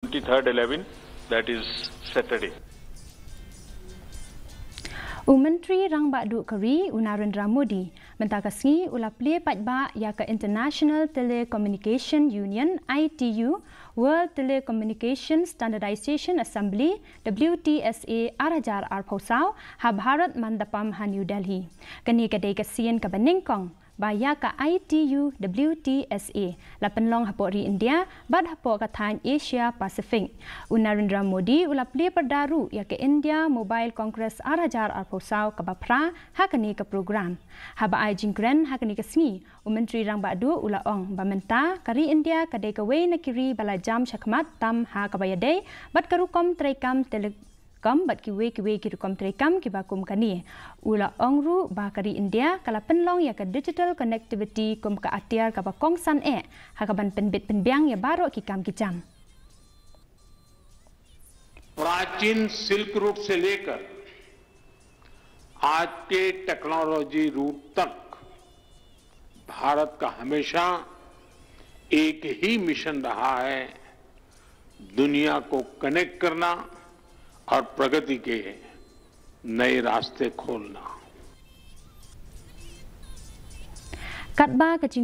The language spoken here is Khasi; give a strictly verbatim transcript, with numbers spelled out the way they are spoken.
twenty-third eleven, that is Saturday. U Myntri Rangbah Duh ka ri, u Narendra Modi, mynta ka sngi u la plie paidbah ïa ka International Telecommunication Union, I T U, World Telecommunication Standardization Assembly, W T S A, ar hajar arphew saw, ha Bharat Mandapam ha New Delhi. Kane ka dei ka sien kaba nyngkong ba ïa ka I T U W T S A la pynlong hapoh ri India bad hapoh ka thaiñ Asia Pacific. U Narendra Modi u la plie pyrda ruh ïa ka India Mobile Congress ar hajar arphew saw kaba phra ha kane ka program. Haba ai jingkren ha kane ka sngi, u Myntri Rangbah Duh u la ong ba mynta ka ri India ka dei kawei na ki ri ba la jam shakhmat tam ha kaba ïadei bad ka rukom treikam tele- kam bad kiwei kiwei ki rukom treikam kiba kum kane. U la ong ruh ba ka ri India ka la pynlong ïa ka digital connectivity kum ka atiar kaba kongsan eh ha kaban pynbit pynbiang ïa baroh ki kam ki jam. प्राचीन सिल्क रूट से लेकर आज के टेक्नोलॉजी रूट तक भारत का हमेशा एक ही मिशन रहा है, दुनिया को कनेक्ट करना और प्रगति के नए रास्ते खोलना। Katba ka jing-